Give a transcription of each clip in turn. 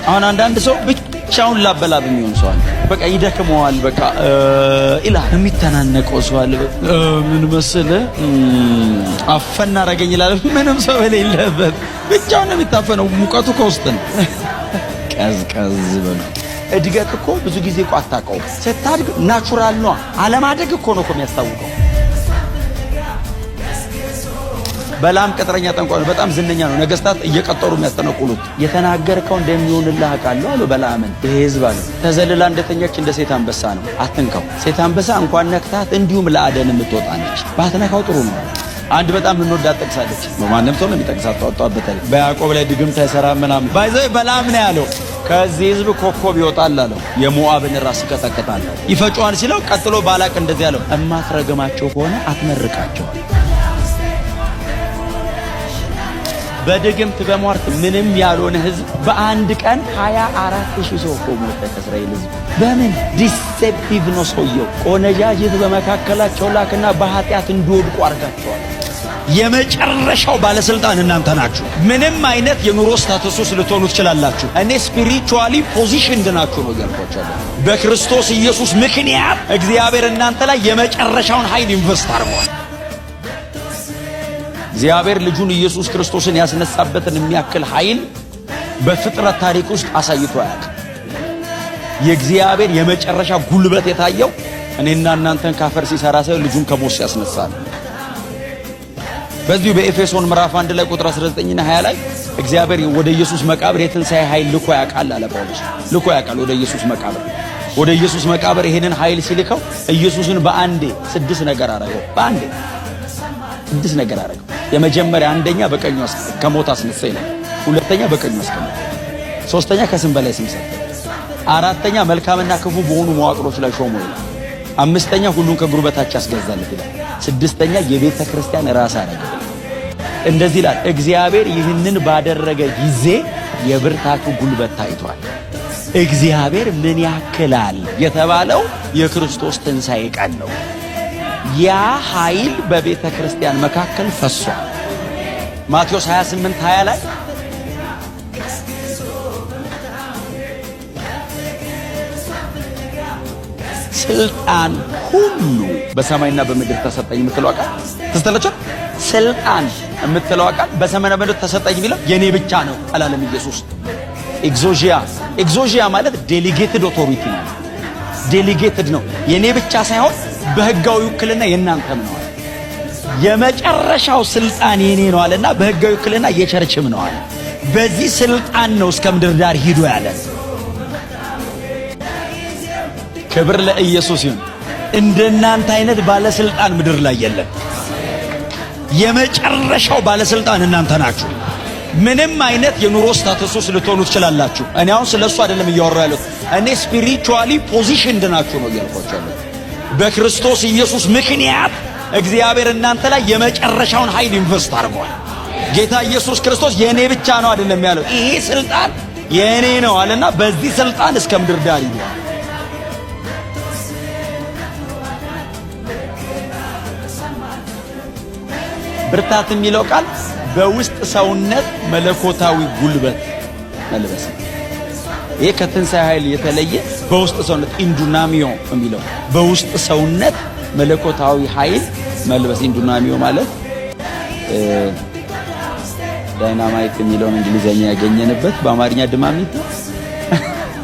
አሁን አንዳንድ ሰው ብቻውን ላበላብ የሚሆን ሰው አለ። በቃ ይደክመዋል። በቃ ይላል። የሚተናነቀው ሰው አለ። ምን መሰለህ አፈና አረገኝ ይላል። ምንም ሰው የሌለበት ብቻውን ነው የሚታፈነው። ሙቀቱ ከውስጥ ነው። ቀዝቀዝ በሉ። እድገት እኮ ብዙ ጊዜ እኮ አታውቀውም። ስታድግ natural ነው። አለማደግ እኮ ነው እኮ የሚያስታውቀው። በላም ቅጥረኛ ጠንቋይ ነው። በጣም ዝነኛ ነው። ነገስታት እየቀጠሩ የሚያስጠነቁሉት። የተናገርከው እንደሚሆንልህ አውቃለሁ አሉ በለዓምን። ይሄ ህዝብ አለ ተዘልላ እንደተኛች እንደ ሴት አንበሳ ነው፣ አትንካው። ሴት አንበሳ እንኳን ነክታት እንዲሁም ለአደን የምትወጣ ነች። ባትነካው ጥሩ ነው። አንድ በጣም የምንወዳት ጠቅሳለች። ማንም ሰው ነው የሚጠቅሳት። ጧጧ በተለይ በያዕቆብ ላይ ድግምት አይሰራም ምናምን by the way በለዓም ነው ያለው። ከዚህ ህዝብ ኮከብ ይወጣል አለው። የሞዓብን ራስ ይቀጠቅጣል ይፈጨዋል ሲለው፣ ቀጥሎ ባላቅ እንደዚህ አለው፣ እማትረግማቸው ከሆነ አትመርቃቸዋል። በድግምት በሟርት ምንም ያልሆነ ህዝብ በአንድ ቀን 24,000 ሰው እኮ ሞተ ከእስራኤል ህዝብ። በምን deceptive ነው ሰውየው። ቆነጃጅት በመካከላቸው ላክና በኃጢአት እንዲወድቁ አድርጋቸዋል። የመጨረሻው ባለስልጣን እናንተ ናችሁ። ምንም አይነት የኑሮ status ውስጥ ልትሆኑ ትችላላችሁ። እኔ spiritually positioned ናችሁ ነው እያልኳቸው። በክርስቶስ ኢየሱስ ምክንያት እግዚአብሔር እናንተ ላይ የመጨረሻውን ኃይል invest አድርጓል። እግዚአብሔር ልጁን ኢየሱስ ክርስቶስን ያስነሳበትን የሚያክል ኃይል በፍጥረት ታሪክ ውስጥ አሳይቶ አያውቅም። የእግዚአብሔር የመጨረሻ ጉልበት የታየው እኔና እናንተን ካፈር ሲሰራ ሳይሆን ልጁን ከሞት ሲያስነሳል። በዚሁ በኤፌሶን ምዕራፍ 1 ላይ ቁጥር 19 እና 20 ላይ እግዚአብሔር ወደ ኢየሱስ መቃብር የትንሣኤ ኃይል ልኮ ያውቃል አለ ጳውሎስ። ልኮ ያውቃል ወደ ኢየሱስ መቃብር። ወደ ኢየሱስ መቃብር ይሄንን ኃይል ሲልከው ኢየሱስን በአንዴ ስድስት ነገር አረገው። በአንዴ ስድስት ነገር አረገው። የመጀመሪያ አንደኛ በቀኙ ከሞት አስነሳ ይላል። ሁለተኛ በቀኙ አስቀመጠ። ሶስተኛ ከስም በላይ ስም ሰጠ። አራተኛ መልካምና ክፉ በሆኑ መዋቅሮች ላይ ሾሞ ይላል። አምስተኛ ሁሉን ከእግሩ በታች ያስገዛለት ይላል። ስድስተኛ የቤተ ክርስቲያን ራስ አረገ። እንደዚህ ይላል፣ እግዚአብሔር ይህንን ባደረገ ጊዜ የብርታቱ ጉልበት ታይቷል። እግዚአብሔር ምን ያክላል የተባለው የክርስቶስ ትንሣኤ ቀን ነው። ያ ኃይል በቤተ ክርስቲያን መካከል ፈሷል። ማቴዎስ 28 20 ላይ ስልጣን ሁሉ በሰማይና በምድር ተሰጠኝ የምትለው ቃል ትስተለች። ስልጣን የምትለው ቃል በሰማይና በምድር ተሰጠኝ የሚለው የኔ ብቻ ነው አላለም ኢየሱስ። Exousia exousia ማለት delegated authority ነው። Delegated ነው፣ የኔ ብቻ ሳይሆን በህጋዊ ውክልና የእናንተም ነው አለ። የመጨረሻው ስልጣን የኔ ነው አለና በህጋዊ ውክልና የ church ም ነው አለ። በዚህ ስልጣን ነው እስከ ምድር ዳር ሂዱ ያለ። ክብር ለኢየሱስ ይሁን። እንደናንተ አይነት ባለስልጣን ምድር ላይ የለም። የመጨረሻው ባለስልጣን እናንተ ናችሁ። ምንም አይነት የኑሮ status ውስጥ ልትሆኑ ትችላላችሁ። እኔ አሁን ስለ እሱ አይደለም እያወራሁ ያለሁት። እኔ spiritually positioned ናችሁ ነው እያልኳቸው ያለሁት። በክርስቶስ ኢየሱስ ምክንያት እግዚአብሔር እናንተ ላይ የመጨረሻውን ኃይል invest አድርጓል። ጌታ ኢየሱስ ክርስቶስ የእኔ ብቻ ነው አይደለም ያለው፣ ይሄ ስልጣን የእኔ ነው አለና በዚህ ስልጣን እስከ ምድር ዳር ይሏል። ብርታት የሚለው ቃል በውስጥ ሰውነት መለኮታዊ ጉልበት መልበስ ነው። ይሄ ከትንሣኤ ኃይል የተለየ በውስጥ ሰውነት ኢንዱናሚዮ የሚለው በውስጥ ሰውነት መለኮታዊ ኃይል መልበስ። ኢንዱናሚዮ ማለት dynamite የሚለውን እንግሊዘኛ ያገኘንበት በአማርኛ ድማሚት ነው።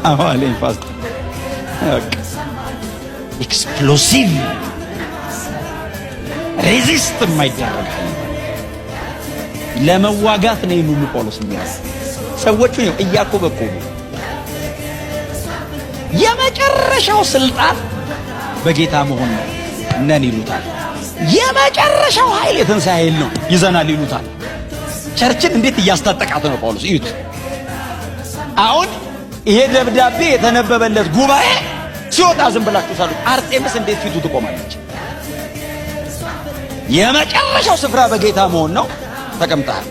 አዋለኝ fast explosive resist የማይደረግ ኃይል ለመዋጋት ነው። ይሁን ጳውሎስ የሚያስ ሰዎቹ ነው እያኮበኮቡ የመጨረሻው ስልጣን በጌታ መሆን ነው ነን ይሉታል። የመጨረሻው ኃይል የትንሣኤ ኃይል ነው ይዘናል ይሉታል። Church ን እንዴት እያስታጠቃት ነው ጳውሎስ እዩት። አሁን ይሄ ደብዳቤ የተነበበለት ጉባኤ ሲወጣ ዝም ብላችሁ ሳሉት አርጤምስ እንዴት ፊቱ ትቆማለች? የመጨረሻው ስፍራ በጌታ መሆን ነው። ተቀምጠሃል።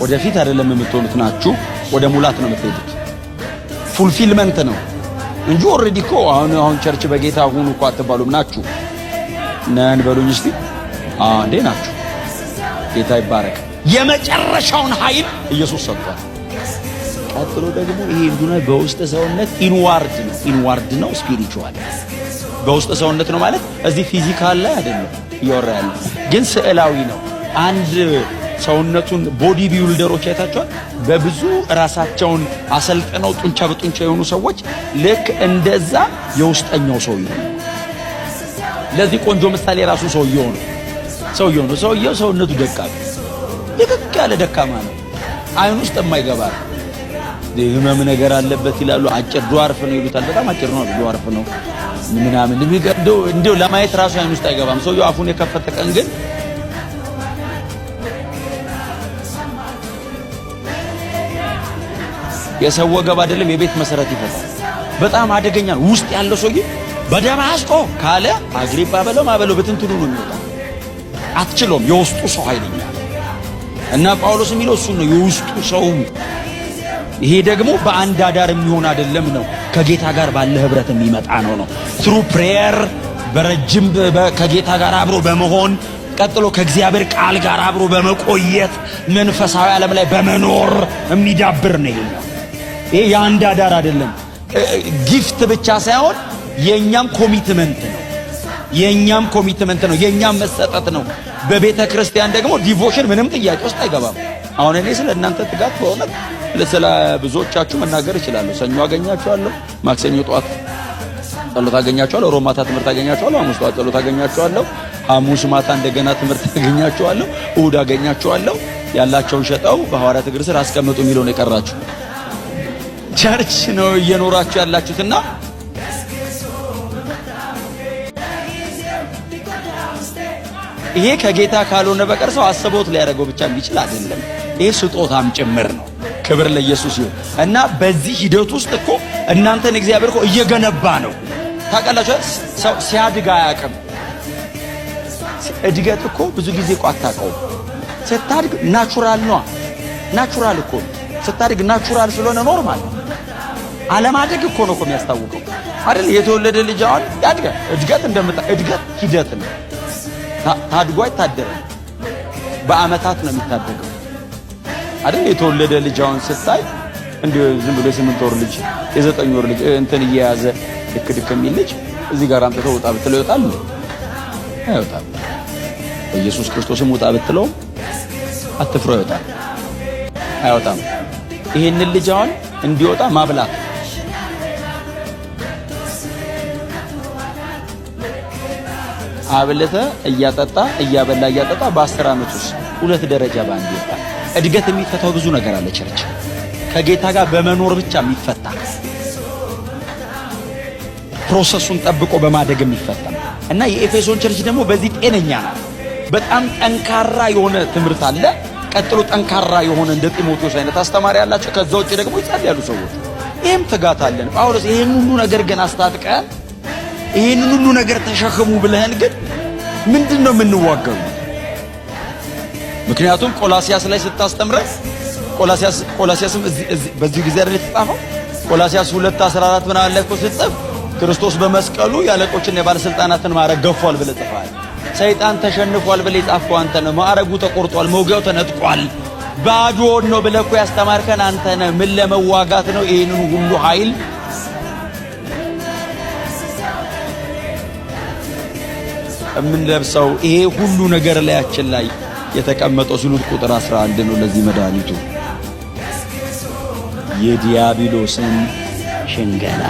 ወደፊት አይደለም የምትሆኑት ናችሁ፣ ወደ ሙላት ነው የምትሄዱት። Fulfillment ነው እንጂ already እኮ አሁን አሁን church በጌታ ሁኑ እኮ አትባሉም። ናችሁ ነን በሉኝ እስቲ። እንዴ ናችሁ። ጌታ ይባረክ። የመጨረሻውን ኃይል ኢየሱስ ሰጥቷል። ቀጥሎ ደግሞ ይሄ እንዱና በውስጥ ሰውነት inward ነው። Inward ነው፣ spiritual በውስጥ ሰውነት ነው ማለት እዚህ physical ላይ አይደለም እያወራ ያለ ግን ስዕላዊ ነው። አንድ ሰውነቱን body builder ኦች አይታቸዋል። በብዙ ራሳቸውን አሰልጥነው ጡንቻ በጡንቻ የሆኑ ሰዎች ልክ እንደዛ የውስጠኛው ሰውየው ነው። ለዚህ ቆንጆ ምሳሌ ራሱ ሰውየው ነው። ሰውየው ነው። ሰውየው ሰውነቱ ደካማ ልቅቅ ያለ ደካማ ነው። አይን ውስጥ የማይገባ ነው። ህመም ነገር አለበት ይላሉ። አጭር dwarf ነው ይሉታል። በጣም አጭር ነው፣ dwarf ነው ምናምን እንደው ለማየት ራሱ አይን ውስጥ አይገባም። ሰውየው አፉን የከፈተ ቀን ግን የሰው ወገብ አይደለም የቤት መሰረት ይፈታል። በጣም አደገኛ ነው። ውስጥ ያለው ሰውዬ በደማስቆ ካለ አግሪጳ በለው ማበለው በትንትኑ ነው የሚወጣው። አትችለውም። የውስጡ ሰው ኃይለኛ እና ጳውሎስ የሚለው እሱ ነው፣ የውስጡ ሰው። ይሄ ደግሞ በአንድ አዳር የሚሆን አይደለም ነው፣ ከጌታ ጋር ባለ ህብረት የሚመጣ ነው። Through prayer በረጅም ከጌታ ጋር አብሮ በመሆን ቀጥሎ ከእግዚአብሔር ቃል ጋር አብሮ በመቆየት መንፈሳዊ ዓለም ላይ በመኖር የሚዳብር ነው። ይሄኛው ይሄ የአንድ አዳር አይደለም። Gift ብቻ ሳይሆን የኛም commitment ነው። የኛም commitment ነው። የኛም መሰጠት ነው። በቤተ ክርስቲያን ደግሞ devotion ምንም ጥያቄ ውስጥ አይገባም። አሁን እኔ ስለ እናንተ ትጋት በእውነት ስለ ብዙዎቻችሁ መናገር እችላለሁ። ሰኞ አገኛችኋለሁ፣ ማክሰኞ ጠዋት ጸሎት አገኛችኋለሁ፣ ሮብ ማታ ትምህርት አገኛችኋለሁ፣ ሐሙስ ጠዋት ጸሎት አገኛችኋለሁ፣ ሐሙስ ማታ እንደገና ትምህርት አገኛችኋለሁ፣ እሁድ አገኛችኋለሁ። ያላቸውን ሸጠው በሐዋርያት እግር ስር አስቀምጡ የሚለው ነው የቀራችሁ። Church ነው እየኖራችሁ ያላችሁትና ይሄ ከጌታ ካልሆነ በቀር ሰው አስቦት ሊያደርገው ብቻ የሚችል አይደለም። ይሄ ስጦታም ጭምር ነው። ክብር ለኢየሱስ ይሁን። እና በዚህ ሂደት ውስጥ እኮ እናንተን እግዚአብሔር እኮ እየገነባ ነው። ታውቃላችሁ፣ ሰው ሲያድግ አያውቅም። እድገት እኮ ብዙ ጊዜ እኮ አታውቀውም። ስታድግ natural ነው። Natural እኮ ስታድግ natural ስለሆነ normal ነው። አለማደግ እኮ ነው እኮ የሚያስታውቀው አይደል? የተወለደ ልጅ አሁን ያድጋል። እድገት እንደምታ እድገት ሂደት ነው። ታድጎ አይታደርም። በአመታት ነው የሚታደገው አይደል? የተወለደ ልጅ አሁን ስታይ እንዲሁ ዝም ብሎ የ8 ወር ልጅ የ9 ወር ልጅ እንትን እየያዘ ድክ ድክ የሚል ልጅ እዚህ ጋር አምጥተው ውጣ ብትለው ይወጣል? አይወጣም። ኢየሱስ ክርስቶስም ውጣ ብትለው አትፍሮ ይወጣል? አይወጣም። ይሄንን ልጅ አሁን እንዲወጣ ማብላት አብልተ እያጠጣ እያበላ እያጠጣ በ10 ዓመት ውስጥ ሁለት ደረጃ በአንድ ይወጣል። እድገት የሚፈታው ብዙ ነገር አለ። Church ከጌታ ጋር በመኖር ብቻ የሚፈታ process ኡን ጠብቆ በማደግ የሚፈታ እና የኤፌሶን church ደግሞ በዚህ ጤነኛ ናት። በጣም ጠንካራ የሆነ ትምህርት አለ። ቀጥሎ ጠንካራ የሆነ እንደ ጢሞቴዎስ አይነት አስተማሪ ያላቸው፣ ከዛ ውጭ ደግሞ ይጸልያሉ ሰዎች። ይህም ትጋት አለን። ጳውሎስ ይህን ሁሉ ነገር ግን አስታጥቀን ይህንን ሁሉ ነገር ተሸክሙ ብለህን ግን ምንድን ነው የምንዋጋው? ምክንያቱም ቆላሲያስ ላይ ስታስተምረን ቆላሲያስም በዚሁ ጊዜ አይደል የተጻፈው? ቆላሲያስ 2:14 ምናምን ላይ እኮ ስትጽፍ ክርስቶስ በመስቀሉ የአለቆችና የባለስልጣናትን ማዕረግ ገፏል ብለህ ጽፈሃል። ሰይጣን ተሸንፏል ብለህ የጻፍከው አንተ ነህ። ማዕረጉ ተቆርጧል፣ መውጊያው ተነጥቋል፣ ባዶውን ነው ብለህ እኮ ያስተማርከን አንተ ነህ። ምን ለመዋጋት ነው ይህንን ሁሉ ኃይል የምንለብሰው? ይሄ ሁሉ ነገር ላያችን ላይ የተቀመጠው ሲሉት ቁጥር 11 ነው። ለዚህ መድኃኒቱ የዲያብሎስን ሽንገላ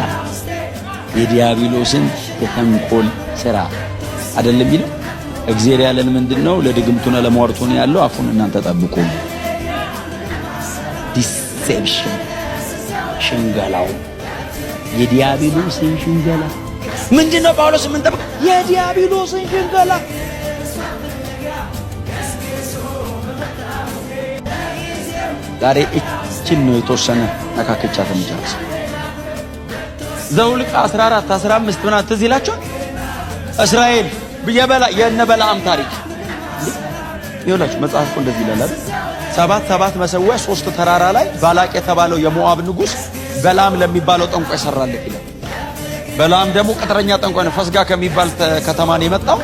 የዲያብሎስን የተንኮል ስራ አይደለም የሚለው። እግዚአብሔር ያለን ምንድነው? ለድግምቱና ለሟርቱ ነው ያለው። አፉን እናንተ ጠብቁ። Deception ሽንገላው የዲያብሎስን ሽንገላ ምንድነው? ጳውሎስ የምንጠብቅ የዲያብሎስን ሽንገላ። ዛሬ እችን ነው የተወሰነ ነካክቻት የምጨርሰው። ዘኍልቍ 14 15 ምናምን ትዝ ይላቸዋል። እስራኤል የበላ የነ በለዓም ታሪክ ይኸውላችሁ፣ መጽሐፍ እኮ እንደዚህ ይላል አይደል? ሰባት ሰባት መሰዊያ ሶስት ተራራ ላይ ባላቅ የተባለው የሞዓብ ንጉሥ በለዓም ለሚባለው ጠንቋይ ሰራለት ይላል። በለዓም ደግሞ ቅጥረኛ ጠንቋይ ነው። ፈስጋ ከሚባል ከተማ ነው የመጣው።